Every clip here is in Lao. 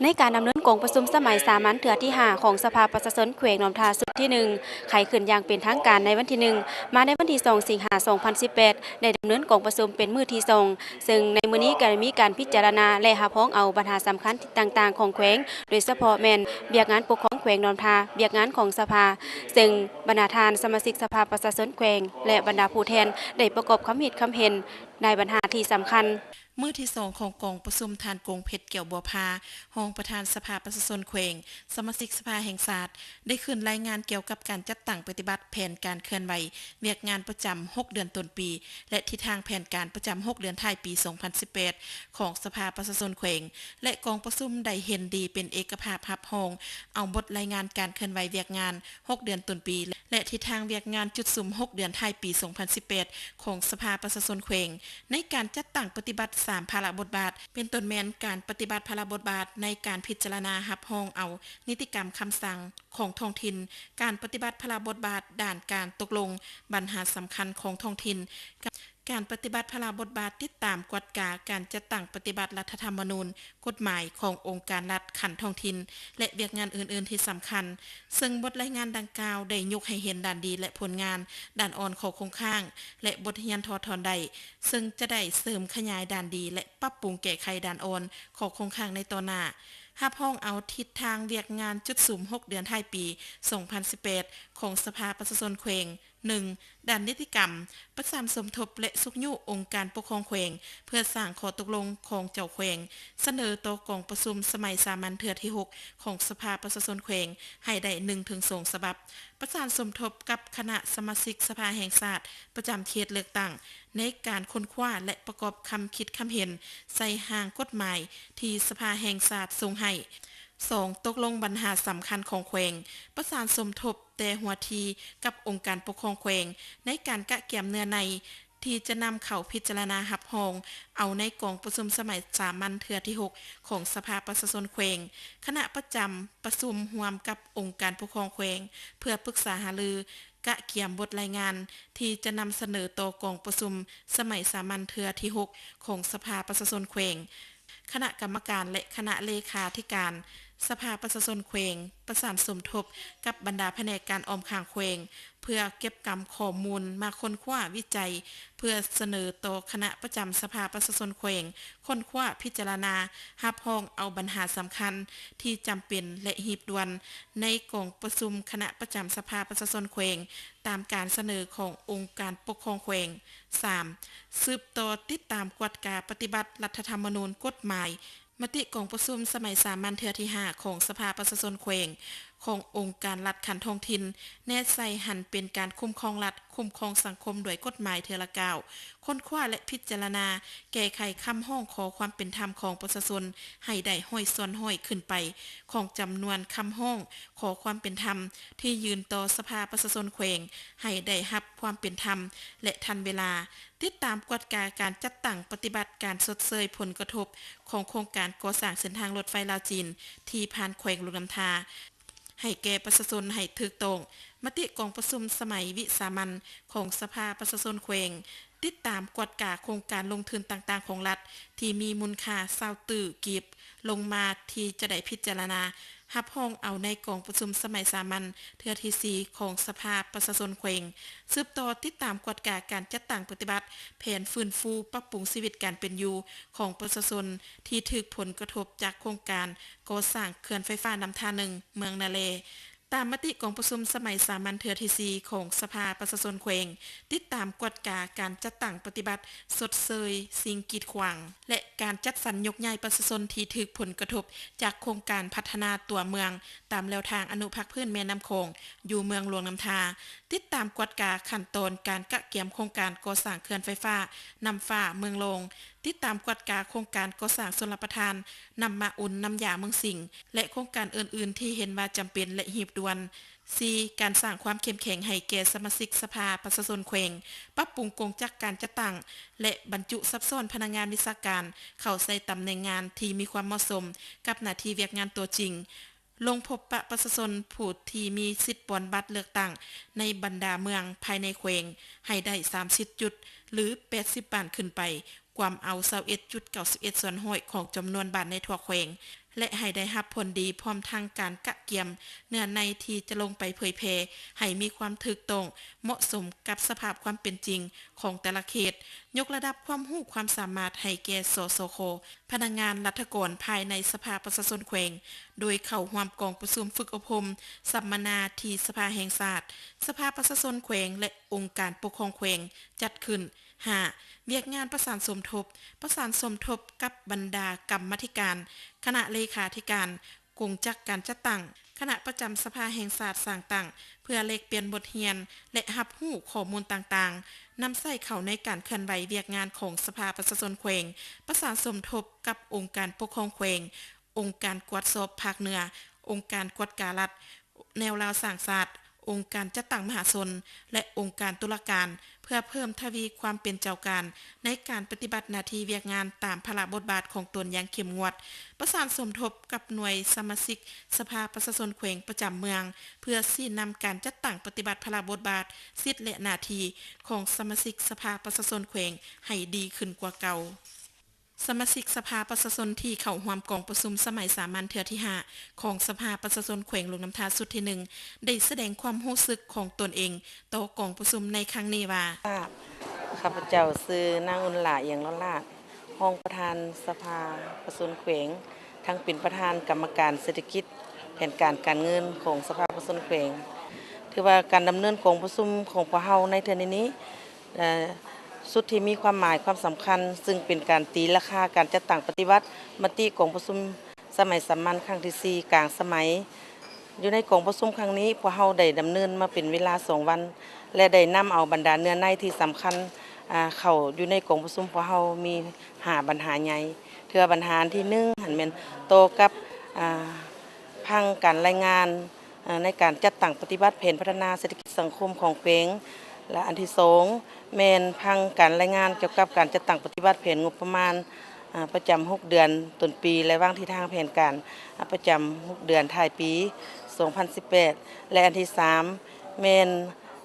ໃນການດຳເນີນກອງປະຊຸມສະໄໝສາມັນເທື່ອທີຫ້າ ຂອງສະພາປະຊາຊົນແຂວງຫຼວງນ້ຳທາຊຸດທີໜຶ່ງ ໄຂຂຶ້ນຢ່າງເປັນທາງການໃນວັນທີໜຶ່ງ ມາໃນວັນທີສອງ ສິງຫາ ສອງພັນສິບແປດ ໄດ້ດຳເນີນກອງປະຊຸມເປັນມື້ທີສອງ ເຊິ່ງໃນມື້ນີ້ກໍໄດ້ມີການພິຈາລະນາ ແລະ ຮັບຮອງເອົາບັນຫາສຳຄັນຕ່າງໆຂອງແຂວງ ໂດຍສະເພາະແມ່ນວຽກງານປົກຄອງແຂວງຫຼວງນ້ຳທາ, ວຽກງານຂອງສະພາ, ເຊິ່ງບັນດາທ່ານສະມາຊິກສະພາປະຊາຊົນແຂວງ ແລະ ບັນດາຜູ້ແທນໄດ້ປະກອບຄຳຄິດຄຳເຫັນໃນບັນຫາທີ່ສຳຄັນ. ມື້ທີສອງຂອງກອງປະຊຸມ ທ່ານ ກົງເພັດ ແກ້ວບົວພາ ຮອງປະທານສະພາປະຊາຊົນແຂວງ, ສະມາຊິກສະພາແຫ່ງຊາດ ໄດ້ຂຶ້ນລາຍງານກ່ຽວກັບການຈັດຕັ້ງປະຕິບັດແຜນການເຄື່ອນໄຫວວຽກງານປະຈຳຫົກເດືອນຕົ້ນປີ ແລະ ທິດທາງແຜນການປະຈຳຫົກເດືອນທ້າຍປີສອງພັນສິບແປດ ຂອງສະພາປະຊາຊົນແຂວງ ແລະ ກອງປະຊຸມໄດ້ເຫັນດີເປັນເອກະພາບຮັບຮອງເອົາບົດລາຍງານການເຄື່ອນໄຫວວຽກງານຫົກເດືອນຕົ້ນປີ ແລະ ທິດທາງວຽກງານຈຸດສຸມຫົກເດືອນທ້າຍປີສອງພັນສິບແປດ ຂອງສະພາປະຊາຊົນແຂວງ ໃນການຈັດຕັ້ງປະຕິບັດສາມພາລະບົດບາດ ເປັນຕົ້ນແມ່ນການປະຕິບັດພາລະບົດບາດໃນການພິຈາລະນາຮັບຮອງເອົານິຕິກຳຄຳສັ່ງຂອງທ້ອງຖິ່ນ, ການປະຕິບັດພາລະບົດບາດດ້ານການຕົກລົງບັນຫາສຳຄັນຂອງທ້ອງຖິ່ນ, ການປະຕິບັດພາລະບົດບາດຕິດຕາມກວດກາການຈັດຕັ້ງປະຕິບັດລັດຖະທຳມະນູນ, ກົດໝາຍຂອງອົງການລັດຂັ້ນທ້ອງຖິ່ນ ແລະ ວຽກງານອື່ນໆທີ່ສຳຄັນ, ເຊິ່ງບົດລາຍງານດັ່ງກ່າວໄດ້ຍົກໃຫ້ເຫັນດ້ານດີ ແລະ ຜົນງານ, ດ້ານອ່ອນ, ຂໍ້ຄົງຄ້າງ ແລະ ບົດຮຽນຖອດຖອນໄດ້, ເຊິ່ງຈະໄດ້ເສີມຂະຫຍາຍດ້ານດີ ແລະ ປັບປຸງແກ້ໄຂດ້ານອ່ອນ, ຂໍ້ຄົງຄ້າງໃນຕໍ່ໜ້າ. ຮັບຮອງເອົາທິດທາງວຽກງານຈຸດສຸມຫົກເດືອນທ້າຍປີສອງພັນສິບແປດ ຂອງສະພາປະຊາຊົນແຂວງ. ໜຶ່ງ, ດ້ານນິຕິກຳ, ປະສານສົມທົບ ແລະ ຊຸກຍູ້ອົງການປົກຄອງແຂວງ ເພື່ອສ້າງຂໍ້ຕົກລົງຂອງເຈົ້າແຂວງ, ສະເໜີຕໍ່ກອງປະຊຸມສະໄໝສາມັນເທື່ອທີຫົກ ຂອງສະພາປະຊາຊົນແຂວງໃຫ້ໄດ້ໜຶ່ງເຖິງສອງສະບັບ, ປະສານສົມທົບກັບຄະນະສະມາຊິກສະພາແຫ່ງຊາດປະຈຳເຂດເລືອກຕັ້ງ ໃນການຄົ້ນຄວ້າ ແລະ ປະກອບຄຳຄິດຄຳເຫັນໃສ່ຮ່າງກົດໝາຍທີ່ສະພາແຫ່ງຊາດສົ່ງໃຫ້. ສອງ, ຕົກລົງບັນຫາສຳຄັນຂອງແຂວງ, ປະສານສົມທົບແຕ່ຫົວທີກັບອົງການປົກຄອງແຂວງ ໃນການກະກຽມເນື້ອໃນທີ່ຈະນຳເຂົ້າພິຈາລະນາຮັບຮອງເອົາໃນກອງປະຊຸມສະໄໝສາມັນເທື່ອທີຫົກ ຂອງສະພາປະຊາຊົນແຂວງ. ຄະນະປະຈຳປະຊຸມຮ່ວມກັບອົງການປົກຄອງແຂວງ ເພື່ອປຶກສາຫາລື ກະກຽມບົດລາຍງານທີ່ຈະນຳສະເໜີຕໍ່ກອງປະຊຸມສະໄໝສາມັນເທື່ອທີຫົກ ຂອງສະພາປະຊາຊົນແຂວງ. ຄະນະກຳມະການ ແລະ ຄະນະເລຂາທິການສະພາປະຊາຊົນແຂວງ ປະສານສົມທົບກັບບັນດາພະແນກການອ້ອມຂ້າງແຂວງ ເພື່ອເກັບກຳຂໍ້ມູນມາຄົ້ນຄວ້າວິໄຈ ເພື່ອສະເໜີຕໍ່ຄະນະປະຈຳສະພາປະຊາຊົນແຂວງ ຄົ້ນຄວ້າ, ພິຈາລະນາ, ຮັບຮອງເອົາບັນຫາສຳຄັນທີ່ຈຳເປັນ ແລະ ຮີບດ່ວນ ໃນກອງປະຊຸມຄະນະປະຈຳສະພາປະຊາຊົນແຂວງ ຕາມການສະເໜີຂອງອົງການປົກຄອງແຂວງ. ສາມ, ສືບຕໍ່ຕິດຕາມກວດກາປະຕິບັດລັດຖະທຳມະນູນ, ກົດໝາຍ, ມະຕິກອງປະຊຸມສະໄໝສາມັນເທື່ອທີຫ້າ ຂອງສະພາປະຊາຊົນແຂວງ ຂອງອົງການລັດຂັ້ນທ້ອງຖິ່ນ ແນໃສ່ຫັນເປັນການຄຸ້ມຄອງລັດ, ຄຸ້ມຄອງສັງຄົມດ້ວຍກົດໝາຍເທື່ອລະກ້າວ, ຄົ້ນຄວ້າ ແລະ ພິຈາລະນາແກ້ໄຂຄຳຮ້ອງຂໍຄວາມເປັນທຳຂອງປະຊາຊົນໃຫ້ໄດ້ຮ້ອຍສ່ວນຮ້ອຍຂຶ້ນໄປຂອງຈຳນວນຄຳຮ້ອງຂໍຄວາມເປັນທຳທີ່ຍື່ນຕໍ່ສະພາປະຊາຊົນແຂວງໃຫ້ໄດ້ຮັບຄວາມເປັນທຳ ແລະ ທັນເວລາ. ຕິດຕາມກວດກາການຈັດຕັ້ງປະຕິບັດການຊົດເຊີຍຜົນກະທົບຂອງໂຄງການກໍ່ສ້າງເສັ້ນທາງລົດໄຟລາວຈີນທີ່ຜ່ານແຂວງຫຼວງນ້ຳທາ ໃຫ້ແກ່ປະຊາຊົນໃຫ້ຖືກຕ້ອງ. ມະຕິກອງປະຊຸມສະໄໝວິສາມັນຂອງສະພາປະຊາຊົນແຂວງ ຕິດຕາມກວດກາໂຄງການລົງທຶນຕ່າງໆຂອງລັດທີ່ມີມູນຄ່າຊາວຕື້ກີບລົງມາ ທີ່ຈະໄດ້ພິຈາລະນາ ຮັບຮອງເອົາໃນກອງປະຊຸມສະໄໝສາມັນເທື່ອທີສີ່ ຂອງສະພາປະຊາຊົນແຂວງ. ສືບຕໍ່ຕິດຕາມກວດກາການຈັດຕັ້ງປະຕິບັດແຜນຟື້ນຟູປັບປຸງຊີວິດການເປັນຢູ່ຂອງປະຊາຊົນທີ່ຖືກຜົນກະທົບຈາກໂຄງການກໍ່ສ້າງເຂື່ອນໄຟຟ້ານ້ຳທາໜຶ່ງ ເມືອງນາແລ. ຕາມມະຕິກອງປະຊຸມສະໄໝສາມັນເທື່ອທີສີ່ ຂອງສະພາປະຊາຊົນແຂວງ, ຕິດຕາມກວດກາການຈັດຕັ້ງປະຕິບັດຊົດເຊີຍສິ່ງກີດຂວາງ ແລະ ການຈັດສັນຍົກຍ້າຍປະຊາຊົນທີ່ຖືກຜົນກະທົບຈາກໂຄງການພັດທະນາຕົວເມືອງຕາມແລວທາງອະນຸພາກພື້ນແມ່ນ້ຳຂອງ ຢູ່ເມືອງຫຼວງນ້ຳທາ. ຕິດຕາມກວດກາຂັ້ນຕອນການກະກຽມໂຄງການກໍ່ສ້າງເຂື່ອນໄຟຟ້ານ້ຳຟ້າເມືອງລອງ, ຕິດຕາມກວດກາໂຄງການກໍ່ສ້າງຊົນລະປະທານນ້ຳມະອຸ່ນນ້ຳຢາເມືອງສິງ ແລະ ໂຄງການອື່ນໆທີ່ເຫັນວ່າຈຳເປັນ ແລະ ຮີບດ່ວນ. ສີ່, ການສ້າງຄວາມເຂັ້ມແຂງໃຫ້ແກ່ສະມາຊິກສະພາປະຊາຊົນແຂວງ, ປັບປຸງກົງຈັກການຈັດຕັ້ງ ແລະ ບັນຈຸສັບຊ້ອນພະນັກງານວິຊາການເຂົ້າໃສ່ຕຳແໜ່ງງານທີ່ມີຄວາມເໝາະສົມກັບໜ້າທີ່ວຽກງານຕົວຈິງ, ລົງພົບປະປະຊາຊົນຜູ້ທີ່ມີສິດປ່ອນບັດເລືອກຕັ້ງໃນບັນດາເມືອງພາຍໃນແຂວງໃຫ້ໄດ້ສາມສິບຈຸດ ຫຼື ແປດສິບບ້ານຂຶ້ນໄປ, ກວມເອົາຊາວເອັດຈຸດເກົ້າສິບເອັດສ່ວນຮ້ອຍຂອງຈຳນວນບ້ານໃນທົ່ວແຂວງ. ແລະ ໃຫ້ໄດ້ຮັບຜົນດີ ພ້ອມທັງການກະກຽມເນື້ອໃນທີ່ຈະລົງໄປເຜີຍແຜ່ໃຫ້ມີຄວາມຖືກຕ້ອງ ເໝາະສົມກັບສະພາບຄວາມເປັນຈິງຂອງແຕ່ລະເຂດ, ຍົກລະດັບຄວາມຮູ້ຄວາມສາມາດໃຫ້ແກ່ ສສຄ, ພະນັກງານລັດຖະກອນພາຍໃນສະພາປະຊາຊົນແຂວງ ໂດຍເຂົ້າຮ່ວມກອງປະຊຸມຝຶກອົບຮົມສຳມະນາທີ່ສະພາແຫ່ງຊາດ, ສະພາປະຊາຊົນແຂວງ ແລະ ອົງການປົກຄອງແຂວງຈັດຂຶ້ນ. ຫ້າ. ວຽກງານປະສານສົມທົບ, ປະສານສົມທົບກັບບັນດາກຳມາທິການ, ຄະນະເລຂາທິການ, ກົງຈັກການຈັດຕັ້ງ, ຄະນະປະຈຳສະພາແຫ່ງຊາດສ້າງຕັ້ງ ເພື່ອແລກປ່ຽນບົດຮຽນ ແລະ ຮັບຮູ້ຂໍ້ມູນຕ່າງໆ, ນຳໃຊ້ເຂົ້າໃນການເຄື່ອນໄຫວວຽກງານຂອງສະພາປະຊາຊົນແຂວງ, ປະສານສົມທົບກັບອົງການປົກຄອງແຂວງ, ອົງການກວດສອບພາກເໜືອ, ອົງການກວດກາລັດ, ແນວລາວສ້າງຊາດ, ອົງການຈັດຕັ້ງມະຫາຊົນ ແລະ ອົງການຕຸລາການ ເພື່ອເພີ່ມທະວີຄວາມເປັນເຈົ້າການໃນການປະຕິບັດໜ້າທີ່ວຽກງານຕາມພາລະບົດບາດຂອງຕົນຢ່າງເຂັ້ມງວດ, ປະສານສົມທົບກັບໜ່ວຍສະມາຊິກສະພາປະຊາຊົນແຂວງປະຈຳເມືອງ ເພື່ອຊີ້ນຳການຈັດຕັ້ງປະຕິບັດພາລະບົດບາດ, ສິດ ແລະ ໜ້າທີ່ຂອງສະມາຊິກສະພາປະຊາຊົນແຂວງໃຫ້ດີຂຶ້ນກວ່າເກົ່າ. ສະມາຊິກສະພາປະຊາຊົນທີ່ເຂົ້າຮ່ວມກອງປະຊຸມສະໄໝສາມັນເທື່ອທີຫ້າ ຂອງສະພາປະຊາຊົນແຂວງຫຼວງນ້ຳທາຊຸດທີໜຶ່ງ ໄດ້ສະແດງຄວາມຮູ້ສຶກຂອງຕົນເອງຕໍ່ກອງປະຊຸມໃນຄັ້ງນີ້ວ່າ. ຂ້າພະເຈົ້າຊື່ນາງອຸ່ນຫຼ້າ ອຽງລ້ອນລາດ, ຮອງປະທານສະພາປະຊາຊົນແຂວງ, ທັງເປັນປະທານກຳມະການເສດຖະກິດ ແຜນການການເງິນຂອງສະພາປະຊາຊົນແຂວງ. ຖືວ່າການດຳເນີນກອງປະຊຸມຂອງພວກເຮົາໃນເທື່ອນີ້ນີ້ ເອີ ຊຸດທີ່ມີຄວາມໝາຍຄວາມສຳຄັນ, ຊຶ່ງເປັນການຕີລາຄາການຈັດຕັ້ງປະຕິບັດມະຕິກອງປະຊຸມສະໄໝສາມັນຄັ້ງທີສີ່ ກາງສະໄໝ. ຢູ່ໃນກອງປະຊຸມຄັ້ງນີ້, ພວກເຮົາໄດ້ດຳເນີນມາເປັນເວລາສອງວັນ ແລະ ໄດ້ນຳເອົາບັນດາເນື້ອໃນທີ່ສຳຄັນ ອາ ເຂົ້າຢູ່ໃນກອງປະຊຸມພວກເຮົາມີຫ້າບັນຫາໃຫຍ່. ເທື່ອບັນຫາອັນທີໜຶ່ງຫັ້ນແມ່ນຕໍ່ກັບ ອາ ຜັງການລາຍງານ ເອີ ໃນການຈັດຕັ້ງປະຕິບັດແຜນພັດທະນາເສດຖະກິດສັງຄົມຂອງແຂວງ ແລະ ອັນທີສອງ ແມ່ນຜັງການລາຍງານກ່ຽວກັບການຈັດຕັ້ງປະຕິບັດແຜນງົບປະມານ ອາ ປະຈຳຫົກເດືອນຕົ້ນປີ ແລະ ວາງທິດທາງແຜນການ ອາ ປະຈຳຫົກເດືອນທ້າຍປີສອງພັນສິບແປດ ແລະ ອັນທີສາມ ແມ່ນ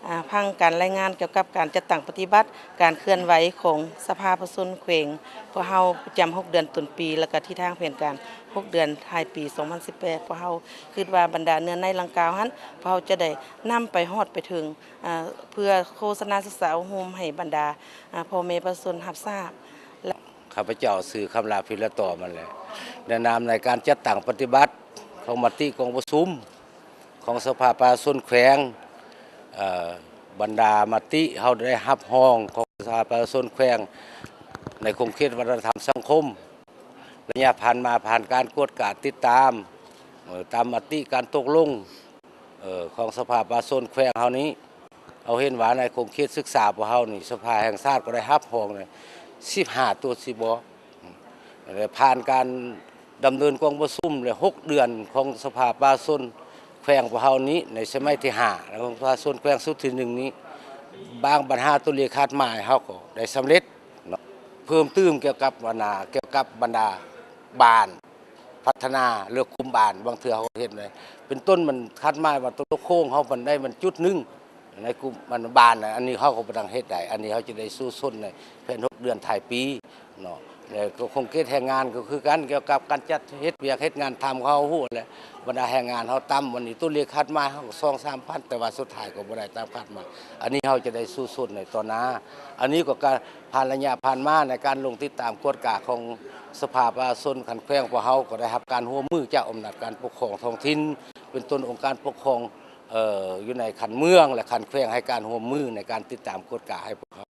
ອາ ຜັງການລາຍງານກ່ຽວກັບການຈັດຕັ້ງປະຕິບັດການເຄື່ອນໄຫວຂອງສະພາປະຊາຊົນແຂວງພວກເຮົາປະຈຳຫົກເດືອນຕົ້ນປີ ແລະ ກະທິດທາງແຜນການຫົກເດືອນທ້າຍປີສອງພັນສິບແປດ. ພວກເຮົາຄິດວ່າບັນດາເນື້ອໃນດັ່ງກ່າວຫັ້ນ ພວກເຮົາຈະໄດ້ນຳໄປຮອດໄປເຖິງ ອາ ເພື່ອໂຄສະນາສຶກສາອົບຮົມໃຫ້ບັນດາ ອາ ພໍ່ແມ່ປະຊາຊົນຮັບຊາບ. ແລະ ຂ້າພະເຈົ້າຊື່ ຄຳຫຼ້າ ພິລະຕອມ ຫັ້ນແຫຼະ ໃນນາມໃນການຈັດຕັ້ງປະຕິບັດຂອງມະຕິກອງປະຊຸມຂອງສະພາປະຊາຊົນແຂວງ ເອີ ບັນດາມະຕິເຮົາໄດ້ຮັບຮອງຂອງສະພາປະຊາຊົນແຂວງ ໃນຂົງເຂດວັດທະນະທຳສັງຄົມ ໄລຍະຜ່ານມາ ຜ່ານການກວດກາຕິດຕາມ ເອີ ຕາມມະຕິການຕົກລົງ ເອີ ຂອງສະພາປະຊາຊົນແຂວງເຮົານີ້ ເຮົາເຫັນວ່າໃນຂົງເຂດສຶກສາພວກເຮົານີ້ ສະພາແຫ່ງຊາດກໍໄດ້ຮັບຮອງໃນສິບຫ້າຕົວຊີບອກ ແລະ ຜ່ານການດຳເນີນກອງປະຊຸມ ແລະ ຫົກເດືອນຂອງສະພາປະຊາຊົນແຂວງພວກເຮົານີ້ ໃນສະໄໝທີຫ້າ ຂອງປະຊາຊົນແຂວງຊຸດທີໜຶ່ງນີ້ ບາງບັນຫາຕົວເລກຄາດໝາຍເຮົາກໍໄດ້ສຳເລັດເນາະ ເພີ່ມຕື່ມກ່ຽວກັບບັນຫາ ກ່ຽວກັບບັນດາບ້ານ ພັດທະນາ ຫຼື ກຸ່ມບ້ານ ບາງເທື່ອເຮົາກໍເຮັດໄດ້ ເປັນຕົ້ນ ມັນຄາດໝາຍວ່າຕົວໂຄ້ງເຮົາມັນໄດ້ມັນຈຸດໜຶ່ງ ໃນກຸ່ມ ມັນບ້ານ ອັນນີ້ເຮົາກໍບໍ່ຕ້ອງເຮັດໄດ້ ອັນນີ້ເຮົາຈະໄດ້ສູ້ຊົນໃນແຜນຫົກເດືອນທ້າຍປີເນາະ ແລ້ວກໍຂົງເຂດແຮງງານກໍຄືກັນ ກ່ຽວກັບການຈັດເຮັດວຽກເຮັດງານທຳ ເຮົາຮູ້ແຫຼະ ບັນດາແຮງງານເຮົາຕ່ຳ ວັນນີ້ຕົວເລກຄາດໝາຍເຮົາກໍສອງສາມພັນ ແຕ່ວ່າສຸດທ້າຍກໍບໍ່ໄດ້ຕາມຄາດໝາຍ ອັນນີ້ເຮົາຈະໄດ້ສູ້ຊົນໃນຕໍ່ໜ້າ ອັນນີ້ກໍການ ຜ່ານໄລຍະຜ່ານມາໃນການລົງຕິດຕາມກວດກາຂອງສະພາປະຊາຊົນຂັ້ນແຂວງພວກເຮົາກໍໄດ້ຮັບການຮ່ວມມືຈາກອຳນາດການປົກຄອງທ້ອງຖິ່ນ ເປັນຕົ້ນອົງການປົກຄອງ ເອີ ຢູ່ໃນຂັ້ນເມືອງ ແລະ ຂັ້ນແຂວງ ໃຫ້ການຮ່ວມມືໃນການຕິດຕາມກວດກາໃຫ້ພວກເຮົາ.